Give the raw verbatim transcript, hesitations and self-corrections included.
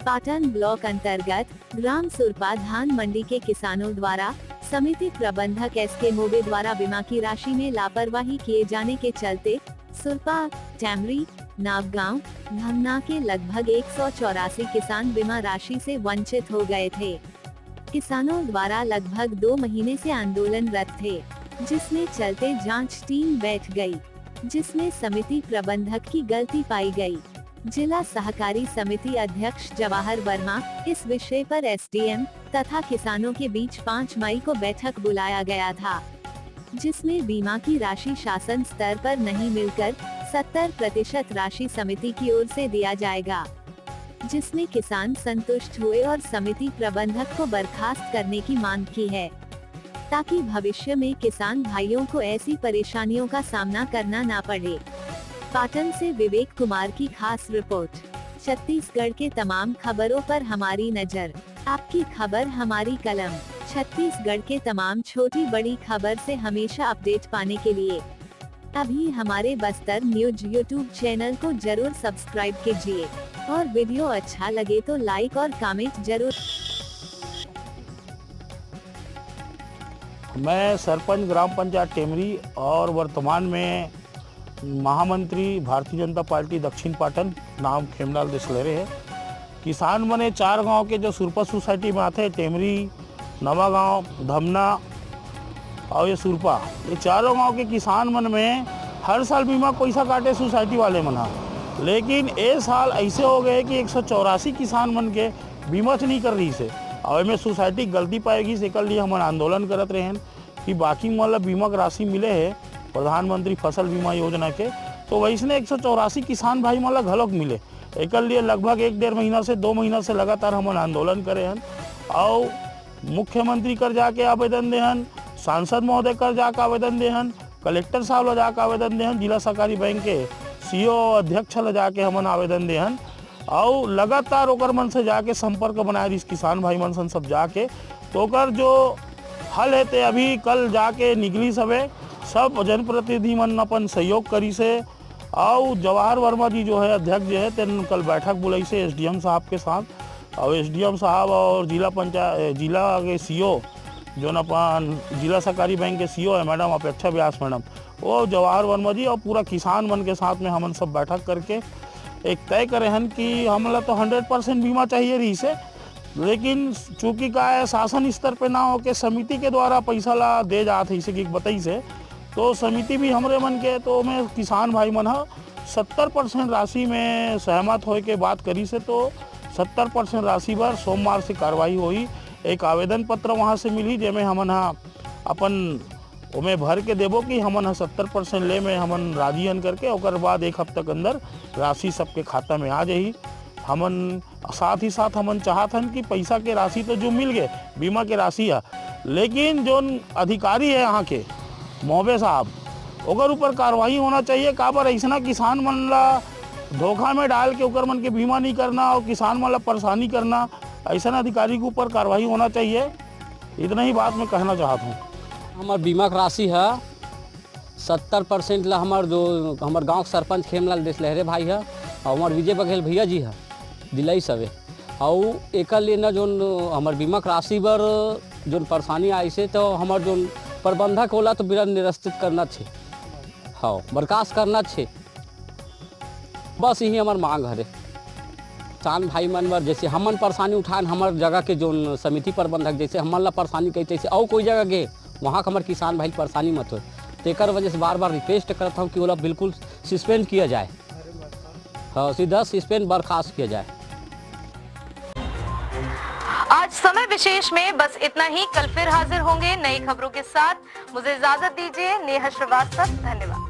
Patan block अंतर्गत ग्राम सुरपा धान मंडी के किसानों द्वारा समिति प्रबंधक एस के मोबे द्वारा बीमा की राशि में लापरवाही किए जाने के चलते सुरपा, टैमरी, नावगांव, धमना के लगभग एक सौ चौरासी किसान बीमा राशि से वंचित हो गए थे। किसानों द्वारा लगभग दो महीने से आंदोलनरत थे, जिसमें चलते जांच टीम बैठ गई, जिसमें समिति प्रबंधक की गलती पाई गई। जिला सहकारी समिति अध्यक्ष जवाहर वर्मा इस विषय पर एसडीएम तथा किसानों के बीच पाँच मई को बैठक बुलाया गया था, जिसमें बीमा की राशि शासन स्तर पर नहीं मिलकर सत्तर प्रतिशत राशि समिति की ओर से दिया जाएगा, जिसमें किसान संतुष्ट हुए और समिति प्रबंधक को बर्खास्त करने की मांग की है, ताकि भविष्य में किसान भाइयों को ऐसी परेशानियों का सामना करना ना पड़े। पाटन से विवेक कुमार की खास रिपोर्ट। छत्तीसगढ़ के तमाम खबरों पर हमारी नजर, आपकी खबर हमारी कलम। छत्तीसगढ़ के तमाम छोटी बड़ी खबर से हमेशा अपडेट पाने के लिए अभी हमारे बस्तर न्यूज यूट्यूब चैनल को जरूर सब्सक्राइब कीजिए और वीडियो अच्छा लगे तो लाइक और कमेंट जरूर। मैं सरपंच ग्राम पंचायत टेमरी और वर्तमान में महामंत्री भारतीय जनता पार्टी दक्षिण पाटन, नाम खेमलाल देशलहरे है। किसान मन ये चार गांव के जो सुरपा सोसाइटी में आते हैं, टेमरी, नवागांव, धमना और ये सुरपा, ये चारों गांव के किसान मन में हर साल बीमा पैसा काटे सोसाइटी वाले मन ह, लेकिन ए साल ऐसे हो गए कि एक सौ चौरासी किसान मन के बीमा च नहीं कर रही से। और एमे सोसाइटी गलती पाएगी, से कर लिए हमन आंदोलन करत रहे हैं कि बाकी मन ला बीमा के राशि मिले है प्रधानमंत्री फसल बीमा योजना के, तो वैसने एक सौ चौरासी किसान भाई मन ला घलोक मिले। एकर लिए लगभग एक डेढ़ महीना से, दो महीना से लगातार हमन आंदोलन करे हन। और मुख्यमंत्री कर जाके आवेदन देहन, सांसद महोदय कर जाके आवेदन देहन, कलेक्टर साहब ला जाके आवेदन देहन, जिला सहकारी बैंक के सीईओ अध्यक्ष ला जाके हमन आवेदन देहन। और लगातार ओकर मन से जाके संपर्क बनाए रहिस किसान भाई मन सन सब जाके, तो ओकर जो हल है ते अभी कल जाके निकलिस हवे। सब जनप्रतिनिधि मन अपन सहयोग करिस हे। और जवाहर वर्मा जी जो है अध्यक्ष जी है, तेन कल बैठक बुलाइस हे एसडीएम साहब के साथ। और एसडीएम साहब और जिला पंचायत, जिला के सीईओ, जोन अपन जिला सहकारी बैंक के सीईओ है मैडम अपेक्षा व्यास मैडम, वो जवाहर वर्मा जी और पूरा किसान मन के साथ में हमन सब बैठक करके एक तय करे हन कि हमला तो हंड्रेड परसेंट बीमा चाहिए रहिस हे, लेकिन चूंकि का है, शासन स्तर पे ना होके समिति के द्वारा पैसा ला दे जात है, इसे कि बताइस हे, तो समिति भी हमरे मन के, तो ओमे किसान भाई मन ह सत्तर परसेंट राशि में सहमत होए के बात करिस हे, तो सत्तर परसेंट राशि बर सोमवार से कार्रवाई होही। एक आवेदन पत्र वहाँ से मिलही, जेमे हमन ह अपन ओमे भर के देबो कि हमन ह सत्तर परसेंट ले में हमन राजी हन करके, ओकर बाद एक हफ्ता के अंदर राशि सबके खाता में आ जाही। हमन साथ ही साथ हमन चाहत हन कि पैसा के राशि तो जो मिल गए, बीमा के राशि ह, लेकिन जोन अधिकारी है यहाँ के मोहबे साहब, ओकर ऊपर कार्रवाई होना चाहिए। काबर ऐसना किसान मन ला धोखा में डाल के ओकर मन के बीमा नहीं करना और किसान मन ला परेशानी करना, ऐसन अधिकारी के ऊपर कार्रवाई होना चाहिए। इतना ही बात मैं कहना चाहत हूँ। हमर बीमा के राशि ह सत्तर परसेंट ला हमर जो हमर गांव के सरपंच खेमलाल देशलहरे भाई ह और हमर विजय बघेल भैया जी ह दिलाइस हवे। और एकर लिए न जोन हमर बीमा के राशि बर जोन परेशानी आइस हे, तो हमर जोन प्रबंधक ओला तो बिना निरस्तित करना छे, हाँ, बर्खास्त करना छे। बस यही हमर मांग हरे। किसान भाई मन बर जैसे हमन परेशानी उठान, हमर जगह के जोन समिति प्रबंधक जैसे हमन ला परेशानी कही, तैसे और कोई जगह के वहाँ के हमर किसान भाई परेशानी मत होए। तेकर वजह से बार बार रिक्वेस्ट करत हूँ कि ओला बिल्कुल सस्पेंड किया जाए, हाँ, सीधा सस्पेंड बर्खास्त किया जाए। आज समय विशेष में बस इतना ही। कल फिर हाजिर होंगे नई खबरों के साथ। मुझे इजाजत दीजिए। नेहा श्रीवास्तव, धन्यवाद।